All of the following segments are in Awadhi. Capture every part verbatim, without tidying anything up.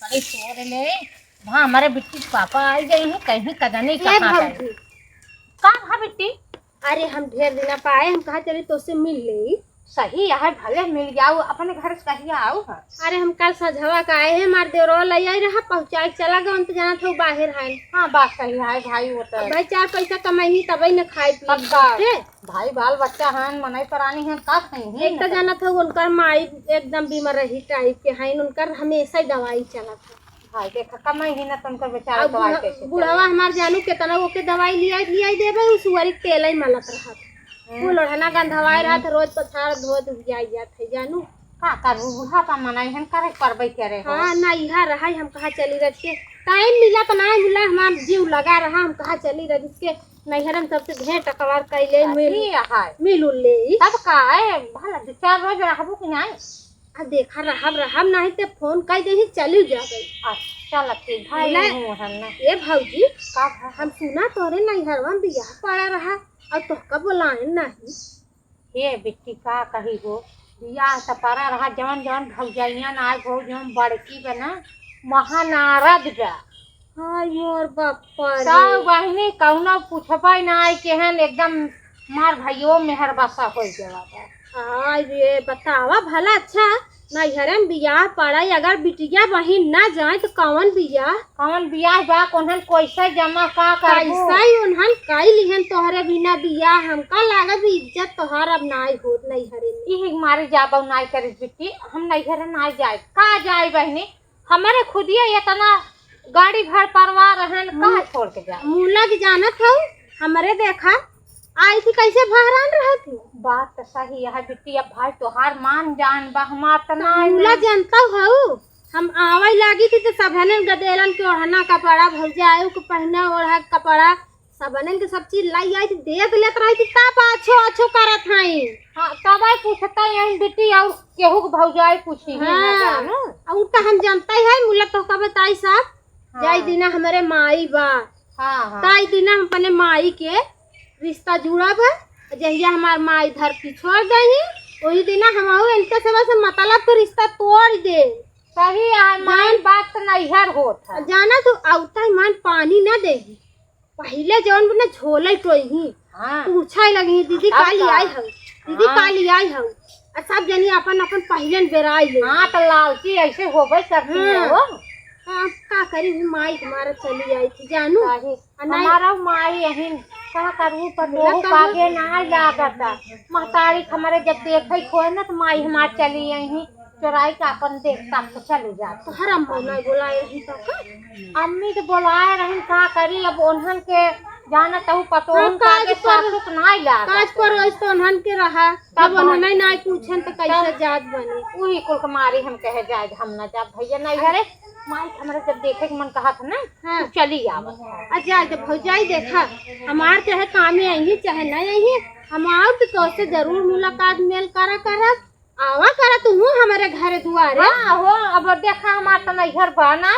अरे छोड़ ले, वहाँ हमारे बिट्टी के पापा आई गए हैं, कहीं कदनी ए कहाँ गए। भौजी। का भा बिट्टी? अरे हम ढेर दिना पाए, हम कहा चली तोसे मिल ले। सही है, भले मिल जाओ, अपने घर से कहिया आओ है। अरे हम कल सझवा का आए हैं, हमार देवरवा लइ आई रहा, पहुँचाए के चला गवन, तो जानत हो बाहर है। हाँ, बात सही है भाई, वो तो भाई चार पैसा कमाई तबे न खाए पी तब का? के। भाई बाल बच्चा हन, मनई परानी हन, का खाई हैं एक तो ना? जानत हो उनकर माई एकदम बीमार रही टाइप के हन, उनकर हमेशा ही दवाई चलत है। भाई देखा, कमाई ही ना, तो उनकर बेचारा अब दवाई बुढ़-, कैसे बुढ़वा चले? हमार जानू केतना ओके दवाई लियाई, लियाई देबे, उ सुअरी के तेल ही मलत रहत। हम्म। कुल ओढ़ना गंधवाए रहत, रोज पछाड़ धोत उबियाई जात है जानू। का करबू, बुढ़ापा मनई हन, करे के परबे करे हो। हाँ, ना इहा रहा, हम कहा चली रज के। टाइम मिला तो ना मिला, हमार जीव लगा रहा, हम कहा चली रज के। नैहर में सबसे भेंट अकबार कैले, मिल, सही है। मिल उल ले। तब का है, भला दो चार रोज रहबू कि नहीं? आ देखा, रहब, रहब, नहीं ते फोन कइ देही, चली जाबे। अच्छा, चल, ठीक, भाई, ले। हूँ, हम ना। ए भौजी, का भा? हम सुना तोरे नैहरवा में बियाह पड़ा रहा, और तोहका बोलाए नहीं। हे बिट्टी, का कही हो, बियाह त पड़ा रहा, जवन जवन भौजाइयन आए हो, जवन बड़की बा ना, महानारद बा। हाय मोर बापा रे। सब बहिनी कौनो पूछबे ना आई केहन, एकदम मार भइयो मेहर बसा होइ गवा बा। हाय रे, बतावा भला, अच्छा, नैहरे में बियाह पड़ाई, अगर बिटिया बहिन ना जाए तो कौन बियाह? कौन बियाह बा, कोन्हन कैसे जमा का करबो? कैसे ही उन्हन कई लिहन तोहरे बिना बियाह, हमका लागत भी इज्जत तोहार अब नाई होत नैहरे में। इही मारे जाबो नाई करिस बिट्टी, हम नैहरे नाई जाए, का जाए बहिनी, हमरे खुदिया इतना गाड़ी भर परिवार रहन, कहाँ मु-, छोड़ के जाए? मुला के जानत हऊ, हमरे देखा, आई थी कैसे बहरान रहत हूँ। बात तो सही है बिट्टी, अब भाई तोहार मान जान बा, हमार तो तो ना मुला है। जानता हऊ, हम आवै लागी थी तो सबहनन गदेलन के ओढ़ना कपड़ा, भौजाई के पहना ओढ़ा कपड़ा, सबनन के सब चीज लाई आई थी, देख लेत रही थी, तब अच्छो अच्छो करत हई। हाँ, तबै पूछता यही बिट्टी, और केहू के भौजाई पूछी ही ना हाँ। जानू। और तो हम जानता ही है, मुला तो का बताई साहब, हाँ। जाई दिना हमरे माई बा। हाँ, हाँ। ताई दिना हम अपने माई के रिश्ता जुड़ा बा। जहिया हमार माई धरती छोड़ दही, वही दिना हम इनके सेवा से मतलब के रिश्ता तोड़ दे। सही है, मान बात तो नैहर होत है। जाना तू, औता ही मान पानी ना देही। पहिले जौन बने झोले टोही, हाँ। पूछे लगी, "दीदी, तब का का? लियाई हऊ? दीदी, हाँ। का लियाई हऊ?" आ सब जनी अपन, अपन पहिलेन बेराई ले। हाँ, तो लालची ऐसे होबे करती है हाँ। वो। हाँ, अब का करी, वो माई के मारे चली आई थी, जानू। काहे? आ नहीं हमारा माई यहीं का करू, पर बोला लोग करू। आगे ना लागत। महतारी के हमारे जब देखे खोए ना, तो माई हमार चली आई। चोराई के आपन देख ताक के चली जात। तोहर अम्मा नहीं बोलाए रही तो का? अम्मी तो बोलाए रही, का करी, अब उन्हन के जानत हऊ, पतोहन हाँ, काज कागे पर, सासुक नाई लागत। काज पर वैसे तो उन्हन के रहा, तब जब उन्हन नाई पूछन तो कैसे तब जात बनी? उही कुल के मारी हम कहे जाए, हम ना जाब भैया नैहरे। माई के हमरे जब देखे के मन कहत है ना, हाँ। तू चली आवत है। आ जाए दे भौजाई, देखा, हमार चाहे कामे आई, चाहे नहीं आई, हम आउब तो तोसे जरूर मुलाकात मेल करा करब। आवा करा तुहू हमरे घरे दुआरे। हाँ हो, अब देखा हमार त नैहर बा ना,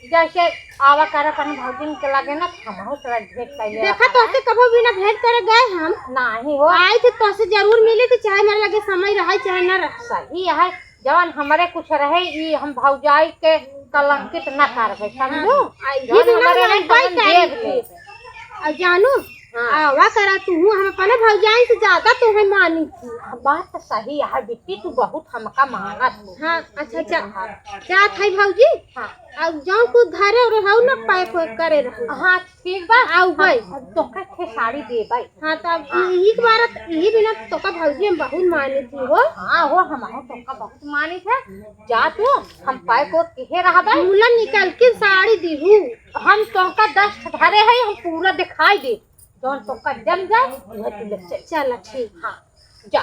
जैसे आवा करा अपन भौजिन के लगे ना, हमहू तोरा भेंट कैले देखा रहब। तोसे कबो बिना भेंट करे गए हम। नाही हो। आई थे तोसे जरूर मिली थे, चाहे मेरे लगे समय रहे चाहे ना रहे। सही है, जवन हमरे कुछ रहे ई हम भौजाई के कलंकित ना करबे, समझू? हाँ, आई जवन भी बिना हमरे रहे, लगे कोई तवन काम देख नहीं। लेबे। और जानू, हाँ। आवा करा तुहू, हम अपने भौजाई से ज्यादा तोहे मानी थी। बात तो सही है बिट्टी, तू बहुत हमका मानत हो। हाँ, अच्छा, अच्छा। हाँ। जात है भौजी? हाँ। अब जौन कुछ घरे और रहू ना, pack वैक करे रहू। हाँ, ठीक बा। आउ भाई। अब तोका खेसारी देबै। हाँ, तो अब हाँ। यही के बार, यही बिना तोका भौजी हम बहुत मानी थी हो। हाँ हो, हम तोका बहुत मानी थे। जा तू, हम pack वैक किहे रहबै। मुला निकल के साड़ी दीहू। हम तोका दस ठो धरे है, हम पूरा दिखाई दे। जौन तोका जम जाए, वह तू ले चल। चला, ठीक। हाँ, जा।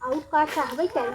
और का चाहबे करी?